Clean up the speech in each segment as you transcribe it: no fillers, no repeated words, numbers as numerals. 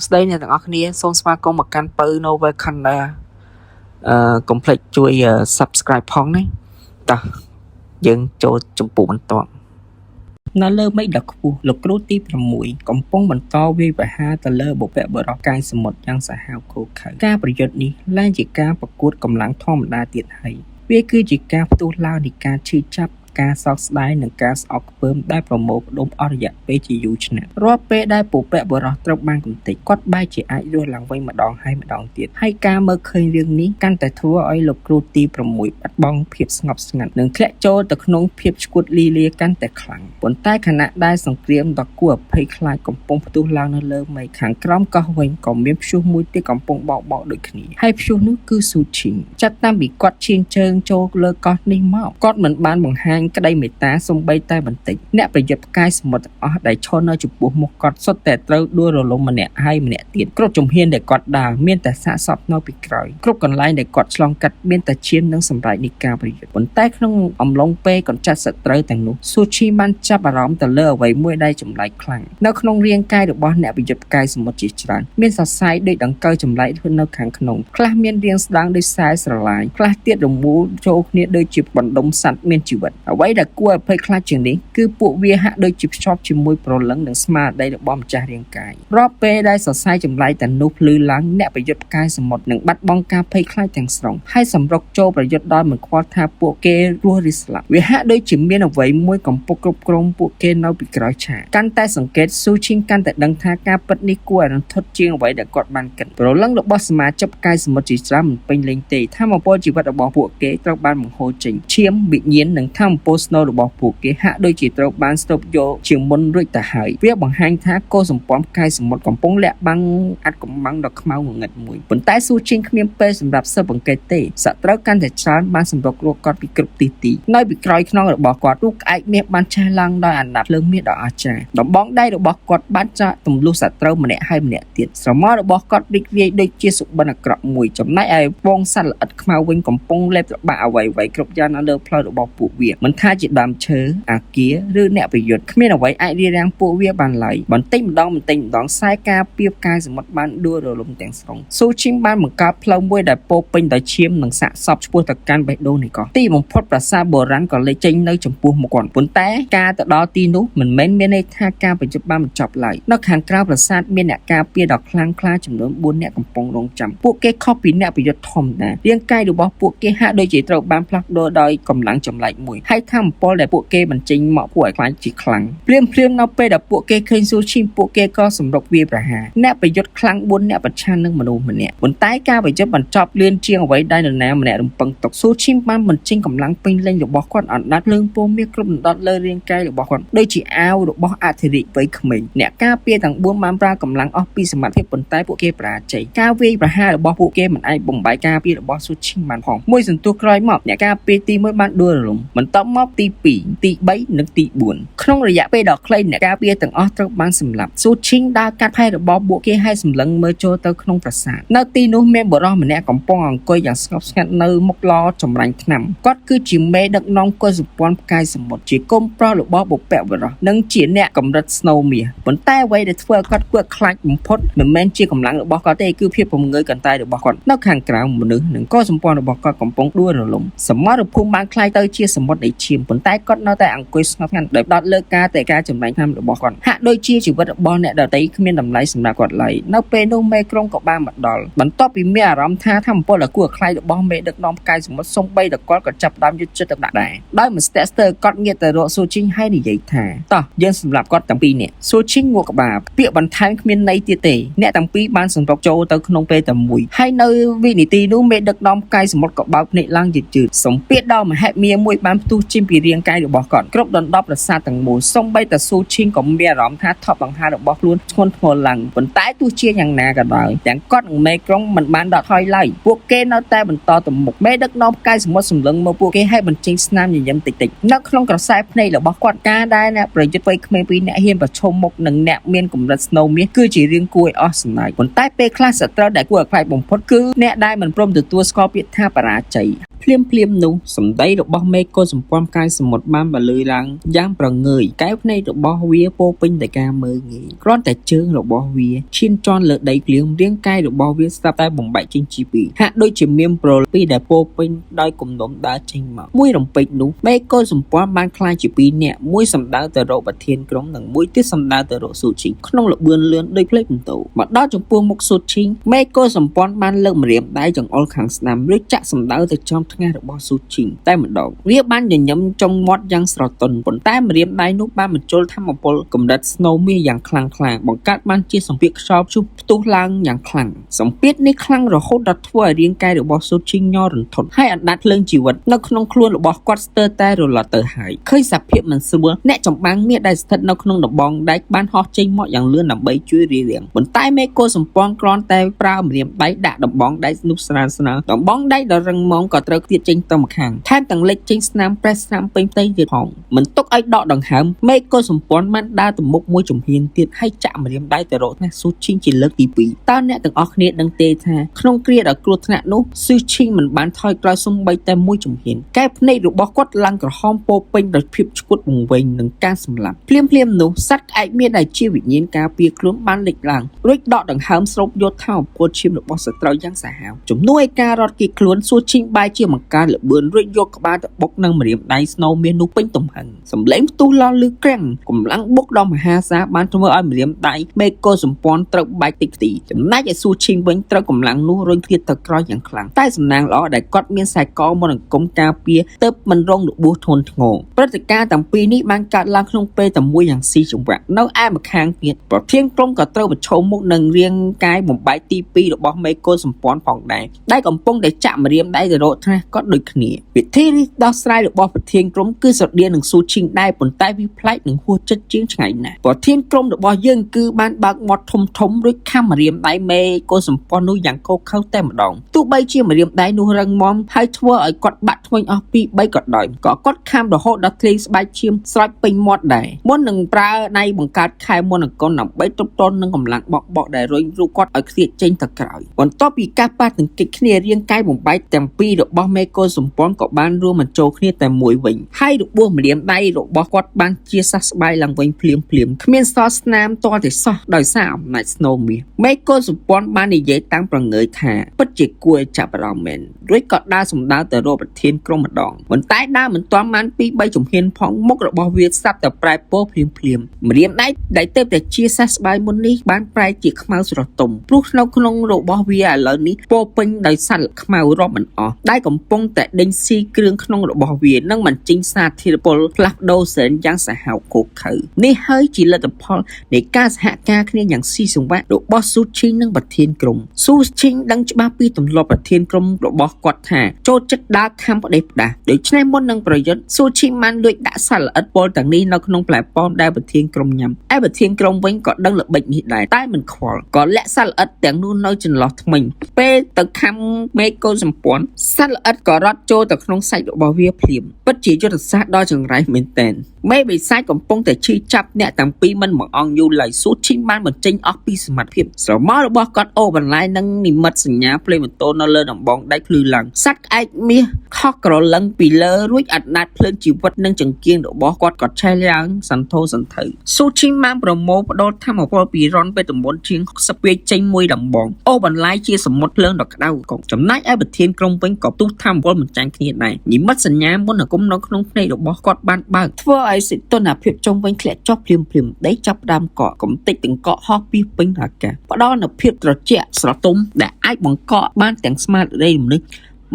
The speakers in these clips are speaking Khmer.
ស្តីអ្នកទាំងអស់គ្នាសូមស្វាគមន៍មកកាន់ពៅ Novel Corner កុំភ្លេចជួយ Subscribe ផងណាតោះយើងចូលចំពោះបន្ទាប់នៅលើមេឃដ៏ខ្ពស់លោកគ្រូទី6កំពុងបន្តវាយប្រហារទៅលើបុព្វបុរសកាយសមុទ្រយ៉ាងសាហាវឃោរឃៅការប្រយុទ្ធនេះលែងជាការប្រកួតកម្លាំងធម្មតាទៀតហើយវាគឺជាការផ្ទុះឡើងនៃការឈឺចាប់ការសោកស្ដាយនិងការស្អប់ខ្ពើមដែលប្រមូលផ្ដុំអស់រយៈពេលជាយូរឆ្នាំរាល់ពេលដែលបុព្វបុរសត្រូវបានកម្ទេចគាត់បែរជាអាចរស់ឡើងវិញម្ដងហើយម្ដងទៀតហើយការមើលឃើញរឿងនេះកាន់តែធ្វើឲ្យលោកគ្រូទី6បាត់បង់ភាពស្ងប់ស្ងាត់និងធ្លាក់ចូលទៅក្នុងភាពឆ្កួតលីលាកាន់តែខ្លាំងប៉ុន្តែខណៈដែលសង្គ្រាមដ៏គួរឲ្យភ័យខ្លាចកំពុងផ្ទុះឡើងនៅលើមេឃខាងក្រោមកោះវិញក៏មានព្យុះមួយទៀតកំពុងបោកបោកដូចគ្នាហើយព្យុះនោះគឺស៊ូឈីងចាប់តាំងពីគាត់ឈានជើងចូលលើកោះនេះមកគាត់មិនបានបង្ហាញក្តីមេត្តាសូម្បីតែបន្តិចអ្នកប្រយុទ្ធផ្កាយសមុទ្រទាំងអស់ដែលឈរនៅចំពោះមុខគាត់សុទ្ធតែត្រូវដួលរលំម្នាក់ហើយម្នាក់ទៀតគ្រប់ជំហានដែលគាត់ដើរមានតែសាកសពនៅពីក្រោយគ្រប់កន្លែងដែលគាត់ឆ្លងកាត់មានតែឈាមនិងសម្រែកនៃការប្រយុទ្ធប៉ុន្តែក្នុងអំឡុងពេលកញ្ចាត់សត្រូវទាំងនោះស៊ូឈីបានចាប់អារម្មណ៍ទៅលើអ្វីមួយដែលចម្លែកខ្លាំងនៅក្នុងរាងកាយរបស់អ្នកប្រយុទ្ធផ្កាយសមុទ្រជាច្រើនមានសរសៃដូចដង្កូវចម្លែកធ្វើនៅខាងក្នុងខ្លះមានរាងស្ដើងដូចខ្សែស្រឡាយខ្លះទៀតរមូលចូលគ្នាដូចជាបណ្ដុំសត្វមានជីវិតអ្វីដែលគួរឲ្យភ័យខ្លាចជាងនេះគឺពួកវាហាក់ដូចជាភ្ជាប់ជាមួយព្រលឹងនិងស្មារតីរបស់ម្ចាស់រាងកាយរាល់ពេលដែលសរសៃចម្លែកទាំងនោះភ្លឺឡើងអ្នកប្រយុទ្ធផ្កាយសមុទ្រនឹងបាត់បង់ការភ័យខ្លាចទាំងស្រុងហើយសម្រុកចូលប្រយុទ្ធដោយមិនខ្វល់ថាពួកគេរស់ឬស្លាប់វាហាក់ដូចជាមានអ្វីមួយកំពុងគ្រប់គ្រងពួកគេនៅពីក្រោយឆាកកាន់តែសង្កេតស៊ូឈីងកាន់តែដឹងថាការពិតនេះគួរឲ្យរន្ធត់ជាងអ្វីដែលគាត់បានគិតព្រលឹងរបស់សមាជិកផ្កាយសមុទ្រជាច្រើនមិនពេញលេញទេថាមពលជីវិតរបស់ពួកគេត្រូវបានបង្ហូរចេញឈាមវិញ្ញាណនិងថាមពលស្នូលរបស់ពួកគេហាក់ដូចជាត្រូវបានស្រូបយកជាមុនរួចទៅហើយវាបង្ហាញថាកោសម្ព័ន្ធផ្កាយសមុទ្រកំពុងលាក់បាំងអាថ៌កំបាំងដ៏ខ្មៅងងឹតមួយប៉ុន្តែស៊ូឈីងគ្មានពេលសម្រាប់ស៊ើបអង្កេតទេសត្រូវកាន់តែច្រើនបានសម្រុករកគាត់ពីគ្រប់ទិសទីនៅពីក្រោយខ្នងរបស់គាត់រូបក្អែកមាសបានឆេះឡើងដោយអាណាប់ភ្លើងមាសដ៏អស្ចារ្យដំបងដៃរបស់គាត់បានចាក់ទម្លុះសត្រូវម្នាក់ហើយម្នាក់ទៀតស្រមោលរបស់គាត់រីករាយដូចជាសុបិនអាក្រក់មួយចំណែកឯហ្វូងសត្វល្អិតខ្មៅវិញកំពុងលេបត្របាក់អ្វីៗគ្រប់យ៉ាងនៅលើផ្លូវរបស់ពួកវាមិនថាជាដើមឈើអាគារឬអ្នកប្រយុទ្ធគ្មានអ្វីអាចរារាំងពួកវាបានឡើយបន្តិចម្ដងបន្តិចម្ដងខ្សែការពារផ្កាយសមុទ្របានដួលរលំទាំងស្រុងស៊ូឈីងបានបង្កើតផ្លូវមួយដែលពោរពេញដោយឈាមនិងសាកសពឆ្ពោះទៅកាន់បេះដូងនៃកោះទីបំផុតប្រាសាទបុរាណក៏លេចចេញនៅចំពោះមុខគាត់ប៉ុន្តែការទៅដល់ទីនោះមិនមែនមានន័យថាការប្រយុទ្ធបានបញ្ចប់ឡើយនៅខាងក្រៅប្រាសាទមានអ្នកការពារដ៏ខ្លាំងក្លាចំនួន4នាក់កំពុងរងចាំពួកគេខុសពីអ្នកប្រយុទ្ធធម្មតារាងកាយរបស់ពួកគេហាក់ដូចជាត្រូវបានផ្លាស់ប្ដូរដោយកម្លាំងចម្លែកមួយហើយថាមពលដែលពួកគេបញ្ចេញមកគួរឲ្យខ្លាចជាខ្លាំងភ្លាមភ្លាមនៅពេលដែលពួកគេឃើញស៊ូឈីងពួកគេក៏សម្រុកវាយប្រហារអ្នកប្រយុទ្ធខ្លាំង4នាក់ប្រឆាំងនឹងមនុស្សម្នាក់ប៉ុន្តែការប្រយុទ្ធបញ្ចប់លឿនជាងអ្វីដែលនរណាម្នាក់រំពឹងទុកស៊ូឈីងបានបញ្ចេញកម្លាំងពេញលេញរបស់គាត់អណ្ដាតភ្លើងពណ៌មាសគ្រប់ដណ្ដប់លើរាងកាយរបស់គាត់ដូចជាអាវរបស់អធិរាជវ័យក្មេងអ្នកការពារទាំង4បានប្រើកម្លាំងអស់ពីសមត្ថភាពប៉ុន្តែពួកគេបរាជ័យការវាយប្រហាររបស់ពួកគេមិនអាចបំបែកការពាររបស់ស៊ូឈីងបានផងមួយសន្ទុះក្រោយមកអ្នកការពារទី1បានដួលរលំបន្ទាប់មកទី2ទី3និងទី4ក្នុងរយៈពេលដ៏ខ្លីអ្នកការពារទាំងអស់ត្រូវបានសម្លាប់ស៊ូឈីងដើរកាត់ផែរបស់ពួកគេហើយសម្លឹងមើលចូលទៅក្នុងប្រាសាទនៅទីនោះមានបុរសម្នាក់កំពុងអង្គុយយ៉ាងស្ងប់ស្ងាត់នៅមុខឡចម្រាញ់ថ្នាំគាត់គឺជាមេដឹកនាំកុលសម្ព័ន្ធផ្កាយសមុទ្រជាគុំប្រុសរបស់បុព្វបុរសនិងជាអ្នកកម្រិតស្នូមាសប៉ុន្តែអ្វីដែលធ្វើឲ្យគាត់គួរខ្លាចបំផុតមិនមែនជាកម្លាំងរបស់គាត់ទេគឺភាពព្រងើយកន្តើយរបស់គាត់នៅខាងក្រៅមនុស្សនិងកុលសម្ព័ន្ធរបស់គាត់កំពុងដួលរលំសមរភូមិបានក្លាយទៅជាសមុទ្រនៃឈាមប៉ុន្តែគាត់នៅតែអង្គុយស្ងប់ស្ងាត់ដោយផ្ដោតលើការតែការចម្រាញ់ថ្នាំរបស់គាត់ហាក់ដូចជាជីវិតរបស់អ្នកដទៃគ្មានតម្លៃសម្រាប់គាត់ឡើយនៅពេលនោះមេក្រុងក៏បានមកដល់បន្ទាប់ពីមានអារម្មណ៍ថាធម្មពលដ៏គួរឲ្យខ្លាចរបស់មេដឹកនាំផ្កាយសមុទ្រសូម្បីតែគាត់ក៏ចាប់ផ្ដើមយកចិត្តទុកដាក់ដែរដោយមិនស្ទាក់ស្ទើរគាត់ងាកទៅរកស៊ូឈីងហើយនិយាយថាតោះយើងសម្រាប់គាត់ទាំងពីរនាក់ស៊ូឈីងងក់ក្បាលពាក្យបន្ថែមគ្មានន័យទៀតទេអ្នកទាំងពីរបានសម្រុកចូលទៅក្នុងពេលតែមួយហើយនៅវិនាទីនោះមេដឹកនាំផ្កាយសមុទ្រក៏បើកភ្នែកឡើងយឺតៗសម្ពាធដ៏មហិមាមួយបានផ្ទុះចេញពីរាងកាយរបស់គាត់គ្រប់ដណ្ដប់ប្រាសាទទាំងមូលសូម្បីតែស៊ូឈីងក៏មានអារម្មណ៍ថាថប់ដង្ហើមរបស់ខ្លួនធ្ងន់ធ្ងរឡើងប៉ុន្តែទោះជាយ៉ាងណាក៏ដោយទាំងគាត់និងមេក្រុងមិនបានដកថយឡើយពួកគេនៅតែបន្តទៅមុខមេដឹកនាំផ្កាយសមុទ្រសម្លឹងមកពួកគេឲ្យបញ្ចេញស្នាមញញឹមតិចៗនៅក្នុងក្រសែភ្នែករបស់គាត់ការដែលអ្នកប្រយុទ្ធវ័យក្មេងពីរអ្នកហ៊ានប្រឈមមុខនឹងអ្នកមានកម្រិតស្នូមាសគឺជារឿងគួរឲ្យអស់សំណើចប៉ុន្តែពេលខ្លះសត្រូវដែលគួរឲ្យខ្លាចបំផុតគឺអ្នកដែលមិនព្រមទទួលស្គាល់ពាក្យថាបរាជ័យភ្លាមភ្លាមនោះសម្ដីរបស់មេកុលសម្ព័ ព័ន្ធផ្កាយសមុទ្របានបន្លឺឡើងយ៉ាងព្រងើយកែវភ្នែករបស់វាពោរពេញដោយការមើលងាយគ្រាន់តែជើងរបស់វាឈានជាន់លើដីភ្លាមរាងកាយរបស់វាស្រាប់តែបំបែកចេញជាពីរហាក់ដូចជាមានប្រលពីរដែលពោរពេញដោយគំនុំដើរចេញមកមួយរំពេចនោះមេកុលសម្ព័ន្ធបានក្លាយជាពីរនាក់មួយសម្ដៅទៅរកប្រធានក្រុមនិងមួយទៀតសម្ដៅទៅរកស៊ូឈីងក្នុងល្បឿនលឿនដូចភ្លេចបន្ទោមកដល់ចំពោះមុខស៊ូឈីងមេកុលសម្ព័ន្ធបានលើកម្រាមដៃចង្អុលខាងស្ដាំរួចចាក់សម្ដៅទៅចំថ្ងាសរបស់ស៊ូឈីងតែម្ដងវាបានញញឹមចុងមាត់យ៉ាងស្រទន់ប៉ុន្តែម្រាមដៃនោះបានបញ្ជុលធម្មពលកម្រិតស្នូលមាសយ៉ាងខ្លាំងក្លាបង្កើតបានជាសម្ពាធខ្យល់ព្យុះផ្ទុះឡើងយ៉ាងខ្លាំងសម្ពាធនេះខ្លាំងរហូតដល់ធ្វើឲ្យរាងកាយរបស់ស៊ូឈីងញ័ររន្ធត់ហើយអណ្ដាតភ្លើងជីវិតនៅក្នុងខ្លួនរបស់គាត់ស្ទើរតែរលត់ទៅហើយឃើញសភាពមិនស្រួលអ្នកចម្បាំងមាសដែលស្ថិតនៅក្នុងដំបងដែកបានហោះចេញមកយ៉ាងលឿនដើម្បីជួយរារាំងប៉ុន្តែមេកុលសម្ព័ន្ធគ្រាន់តែប្រើម្រាមដៃដាក់ដំបងដែកនោះស្រាលស្រាលដំបងដែកដ៏រឹងមាំក៏ត្រូវទៀតចេញទៅម្ខាងថែមទាំងលេចចេញស្នាមប្រេះស្នាមពេញផ្ទៃទៀតផងមិនទុកឲ្យដកដង្ហើមមេកុលសម្ព័ន្ធបានដើរទៅមុខមួយជំហានទៀតហើយចាក់ម្រាមដៃទៅរកថ្នាក់ស៊ូឈីងជាលើកទី2តើអ្នកទាំងអស់គ្នាដឹងទេថាក្នុងគ្រាដ៏គ្រោះថ្នាក់នោះស៊ូឈីងមិនបានថយក្រោយសូម្បីតែមួយជំហានកែភ្នែករបស់គាត់ឡើងក្រហមពោពេញដោយភាពឈួតវង្វេងនិងការសម្លាប់ភ្លាមភ្លាមនោះសត្វក្អែកមានដែលជាវិញ្ញាណការពារខ្លួនបានលេចឡើងរួចដកដង្ហើមស្រូបយកថាមពលឈាមរបស់សត្រូវយ៉ាងសាហាវជំនួយឲ្យការរត់គេចខ្លួនស៊ូឈីងបែរជាបង្កើនល្បឿនរួចយកក្បាលទៅបុកនឹងម្រាមដៃស្នូមាសនោះពេញទំហឹងសម្លេងផ្ទុះឡើងលឺក្រាំងកម្លាំងបុកដ៏មហាសាលបានធ្វើឲ្យម្រាមដៃមេកុលសម្ព័ន្ធត្រូវបែកតិចទីចំណែកឯស៊ូឈីងវិញត្រូវកម្លាំងនោះរុញគ្នាទៅក្រោយយ៉ាងខ្លាំងតែសំណាងល្អដែលគាត់មានខ្សែកមន្តអង្គមការពារទើបមិនរងរបួសធ្ងន់ធ្ងរព្រឹត្តិការណ៍ទាំងពីរនេះបានកើតឡើងក្នុងពេលតែមួយយ៉ាងស៊ីចង្វាក់នៅឯម្ខាងទៀតប្រធានក្រុមក៏ត្រូវប្រឈមមុខនឹងរាងកាយបំបែកទី2របស់មេកុលសម្ព័ន្ធផងដែរដែលកំពុងតែចាក់ម្រាមដៃទៅរកថ្នាក់ក៏ដូចគ្នាវិធីដោះស្រាយរបស់ប្រធានក្រុមគឺស្រដៀងនឹងស៊ូឈីងដែរប៉ុន្តែវាប្លែកនិងហួសចិត្តជាងឆ្ងាយណាស់ប្រធានក្រុមរបស់យើងគឺបានបើកមាត់ធំធំរួចខំម្រាមដៃមេកុលសម្ព័ន្ធនោះយ៉ាងកោខៅតែម្ដងទោះបីជាម្រាមដៃនោះរឹងមាំហើយធ្វើឲ្យគាត់បាក់ធ្មេញអស់ពី3ក៏ដោយក៏គាត់ខំរហូតដល់ធ្លាយស្បែកឈាមស្រោចពេញមាត់ដែរមុននឹងប្រើដៃបង្កើតខែមន្តអង្គដើម្បីទប់ទល់នឹងកម្លាំងបកបកដែលរុញរូបគាត់ឲ្យខ្ទាតចេញទៅក្រោយបន្ទាប់ពីការប៉ះទង្គិចគ្នារាងកាយបំបែកទាំងពីររបស់មេកុលសម្ព័ន្ធក៏បានរួមបញ្ចូលគ្នាតែមួយវិញហើយរបួសម្រាមដៃរបស់គាត់បានជាសះស្បើយឡើងវិញភ្លាមភ្លាមគ្មានសល់ស្នាមតតែសោះដោយសារអំណាចស្នូលមាសមេកុលសម្ព័ន្ធបាននិយាយតាំងប្រងើយថាពិតជាគួរឲ្យចាប់អារម្មណ៍មែនរួចក៏ដើរសម្ដៅទៅរកប្រធានក្រុមម្ដងប៉ុន្តែដើរមិនទាន់បានពី3ជំហានផងមុខរបស់វាស្រាប់តែប្រែពណ៌ភ្លាមភ្លាមម្រាមដៃដែលទើបតែជាសះស្បើយមុននេះបានប្រែជាខ្មៅស្រទុំព្រោះនៅក្នុងរបស់វាឥឡូវនេះពោពេញដោយសត្វខ្មៅរាប់មិនអស់ដែលកំពុងតែដេញស៊ីគ្រឿងក្នុងរបស់វានិងបញ្ចេញសារធាតុពុលផ្លាស់ប្ដូរសែនយ៉ាងសាហាវឃោរឃៅនេះហើយជាលទ្ធផលនៃការសហការគ្នាយ៉ាងស៊ីសង្វាក់របស់ស៊ូឈីងនិងប្រធានក្រុមស៊ូឈីងដឹងច្បាស់ពីទម្លាប់ប្រធានក្រុមរបស់គាត់ថាចូលចិត្តដើរខំផ្ដេសផ្ដាសដូច្នេះមុននឹងប្រយុទ្ធស៊ូឈីងបានលួចដាក់សត្វល្អិតពុលទាំងនេះនៅក្នុងផ្លែប៉ោមដែលប្រធានក្រុមញ៉ាំឯប្រធានក្រុមវិញក៏ដឹងល្បិចនេះដែរតែមិនខ្វល់ក៏លាក់សត្វល្អិតទាំងនោះនៅចន្លោះធ្មេញពេលទៅខំមេកូនសម្ព័ន្ធសត្វល្អិតក៏រត់ចូលទៅក្នុងសាច់របស់វាភ្លាមពិតជាយុទ្ធសាស្ត្រដ៏ចង្រៃមែនទែនមេបិសាចកំពុងតែឈឺចាប់អ្នកទាំងពីរមិនមកអង្គយូរឡើយស៊ូឈីងបានបញ្ចេញអស់ពីសមត្ថភាពស្រមោលរបស់គាត់អូបន្លាយនិងនិមិត្តសញ្ញាភ្លេងម៉ូតូនៅលើដំបងដែកភ្លឺឡើងសត្វក្អែកមាសហោះក្រឡឹងពីលើរួចអណ្ដាតភ្លើងជីវិតនិងចង្គៀងរបស់គាត់ក៏ឆេះឡើងសន្ធោសន្ធៅស៊ូឈីងបានប្រមូលផ្ដុលធម្មពលពីរ៉ុនបេទមន្តជាង60វាយចេញមួយដំបងអូបន្លាយជាសមុទ្រភ្លើងដ៏ក្តៅកុកចំណែកឯប្រធានក្រុមវិញក៏ផ្ទុះធម្មពលមិនចាញ់គ្នាដែរនិមិត្តសញ្ញាមន្តអាគមនៅក្នុងភ្នែករបស់គាត់បានបើកធ្វើឲ្យសីតុណ្ហភាពជុំវិញធ្លាក់ចុះភ្លាមភ្លាមដីចាប់ផ្ដើមកកកំតិចទាំងកក់ហោះពីពេញអាកាសផ្ដល់នូវភាពត្រជាក់ស្រទុំដែលអាចបង្កក់បានទាំងស្មារតីមនុស្ស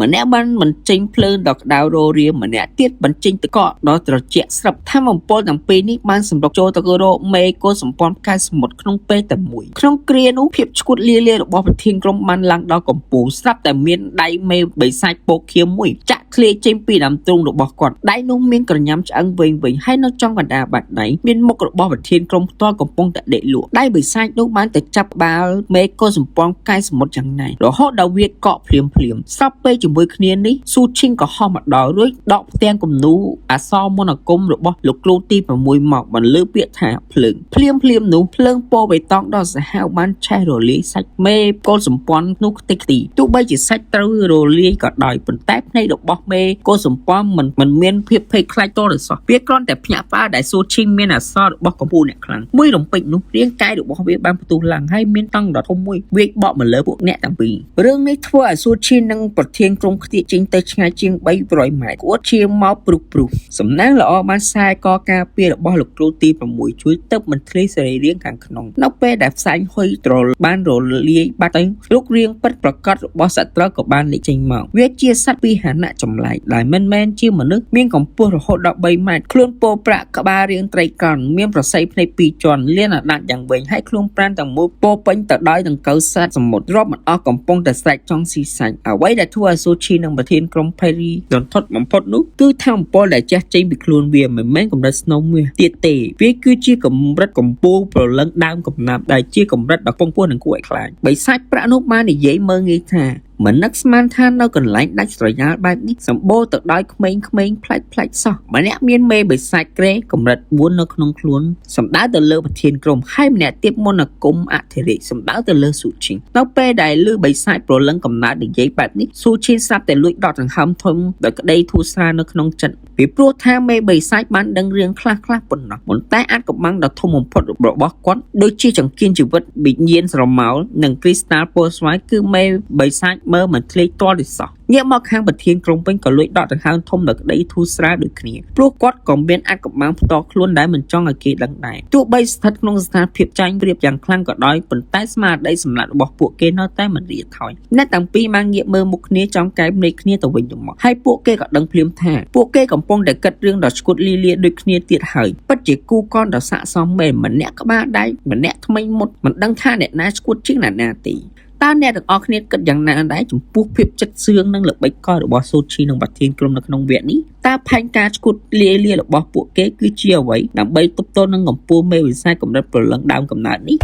ម្នាក់បានបញ្ចេញភ្លើងដ៏ក្តៅររាមម្នាក់ទៀតបញ្ចេញទឹកកកដ៏ត្រជាក់ស្រាប់ធម្មពលទាំងពីរនេះបានសម្រុកចូលទៅរកមេកុលសម្ព័ន្ធផ្កាយសមុទ្រក្នុងពេលតែមួយក្នុងគ្រានោះភាពឈួតលាលារបស់ប្រធានក្រុមបានឡើងដល់កំពូលស្រាប់តែមានដៃមេបិសាចពកខៀមមួយចាក់ធ្លាយចេញពីដើមទ្រូងរបស់គាត់ដៃនោះមានក្រញាំឆ្អឹងវែងៗហើយនៅចង់កណ្ដាលបាតដៃមានមុខរបស់ប្រធានក្រុមផ្ទាល់កំពុងតែដេកលក់ដៃបិសាចនោះបានទៅចាប់ក្បាលមេកុលសម្ព័ន្ធផ្កាយសមុទ្រយ៉ាងណារហូតដល់វាកកភ្លាមភ្លាមស្រាប់ពេលជាមួយគ្នានេះស៊ូឈីងក៏ហោះមកដល់រួចដកផ្ទាំងគំនូរអក្សរមន្តអាគមរបស់លោកគ្រូទី6មកបន្លឺពាក្យថាភ្លើងភ្លាមភ្លាមនោះភ្លើងពណ៌បៃតងដ៏សាហាវបានឆេះរលាយសាច់មេកុលសម្ព័ន្ធនោះខ្ទេចខ្ទីទោះបីជាសាច់ត្រូវរលាយក៏ដោយប៉ុន្តែភ្នែករបស់ របស់មេកុលសម្ព័ន្ធមិនមិនមានភាពភ័យខ្លាចតទៅសោះវាគ្រាន់តែភ្ញាក់ផ្អើលដែលសួឈីងមានអក្សររបស់កម្ពុជាអ្នកខ្លាំងមួយរំពេចនោះរាងកាយរបស់វាបានផ្ទុះឡើងហើយមានតង់ដ៏ធំមួយវាយបកមកលើពួកអ្នកទាំងពីររឿងនេះធ្វើឲ្យសួឈីងនិងប្រធានក្រុមខ្ទាតចេញទៅឆ្ងាយជាង300ម៉ែត្រក្អួតឈាមមកព្រុសព្រុសសំណាងល្អបានខ្សែកការពាររបស់លោកគ្រូទី6ជួយទៅមិនធ្លាយសរីរាង្គខាងក្នុងនៅពេលដែលផ្សែងហុយត្របានរលាយបាត់ទៅរូបរាងពិតប្រាកដរបស់សត្រូវក៏បានលេចចេញមកវាជាសត្វពីហណៈចម្លែកដែលមិនមែនជាមនុស្សមានកម្ពស់រហូតដល់3ម៉ែត្រខ្លួនពោប្រាក់ក្បាលរាងត្រីកោណមានប្រស័យភ្នែកពីរជាន់លានអាដាតយ៉ាងវែងហើយខ្លួនប្រាណទាំងមូលពោពេញទៅដោយដង្កូវសត្វសមុទ្ររាប់មិនអស់កំពុងតែស្រែកចង់ស៊ីសាច់អ្វីដែលធ្វើឲ្យសូឈីនិងប្រធានក្រុមភេរីរន្ធត់បំផុតនោះគឺថាមពលដែលជះចេញពីខ្លួនវាមិនមែនកម្រិតស្នូមាសទៀតទេវាគឺជាកម្រិតកម្ពូលព្រលឹងដើមកំណាប់ដែលជាកម្រិតដ៏ខ្ពង់ខ្ពស់និងគួរឲ្យខ្លាចបិសាចប្រាក់នោះបាននិយាយមើងងាយថាមិននឹកស្មានថានៅកន្លែងដាច់ស្រយាលបែបនេះសម្បូរទៅដោយក្មេងៗប្លែកៗសោះម្នាក់មានមេបិសាចក្រេកម្រិត4នៅក្នុងខ្លួនសម្ដៅទៅលើប្រធានក្រុមហើយម្នាក់ទៀតមន្តអាគមអធិរាជសម្ដៅទៅលើស៊ូឈីងនៅពេលដែលឮបិសាចព្រលឹងកំណើតនិយាយបែបនេះស៊ូឈីងស្រាប់តែលួចដកដង្ហើមធំដោយក្តីធូរស្រាលនៅក្នុងចិត្តពីព្រោះថាមេបិសាចបានដឹងរឿងខ្លះៗប៉ុណ្ណោះប៉ុន្តែអាចកំបាំងដ៏ធំបំផុតរបស់គាត់ដូចជាចង្កៀនជីវិតវិញ្ញាណស្រមោលនិងគ្រីស្តាល់ពណ៌ស្វាយគឺមេបិសាចមើលមិនធ្លាយទាល់ទេសោះងាកមកខាងប្រធានក្រុមវិញក៏លួចដកដង្ហើមធំដោយក្តីធូរស្រាលដូចគ្នាព្រោះគាត់ក៏មានអាចកំបាំងផ្ទាល់ខ្លួនដែលមិនចង់ឲ្យគេដឹងដែរទោះបីស្ថិតក្នុងស្ថានភាពចាញ់ប្រៀបយ៉ាងខ្លាំងក៏ដោយប៉ុន្តែស្មារតីសម្លាប់របស់ពួកគេនៅតែមិនរាថយអ្នកទាំងពីរបានងាកមើលមុខគ្នាចង់កែភ្នែកគ្នាទៅវិញទៅមកហើយពួកគេក៏ដឹងភ្លាមថាពួកគេកំពុងតែគិតរឿងដ៏ឈួតលីលាដូចគ្នាទៀតហើយពិតជាគូកនដ៏ស័ក្តិសមមែនម្នាក់ក្បាលដៃម្នាក់ថ្មីមុតមិនដឹងថាអ្នកណាឈួតជាងអ្នកណាទេតើអ្នកទាំងអស់គ្នាគិតយ៉ាងណាដែរចំពោះភាពចិត្តសឿងនិងល្បិចកលរបស់សូឈីនិងប្រធានក្រុមនៅក្នុងវគ្គនេះតើផែនការឈួតលាយលារបស់ពួកគេគឺជាអ្វីដើម្បីទប់ទល់នឹងកម្ពូលមេវិស័យកម្រិតព្រលឹងដើមកំណើតនេះ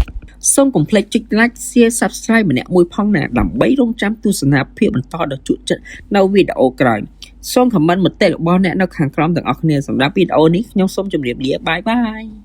សូមកុំភ្លេចចុច like share subscribe ម្នាក់មួយផងណាដើម្បីរងចាំទស្សនាភាពបន្តដ៏ជក់ចិត្តនៅវីដេអូក្រោយសូម comment មតិរបស់អ្នកនៅខាងក្រោមទាំងអស់គ្នាសម្រាប់វីដេអូនេះខ្ញុំសូមជម្រាបលា bye bye.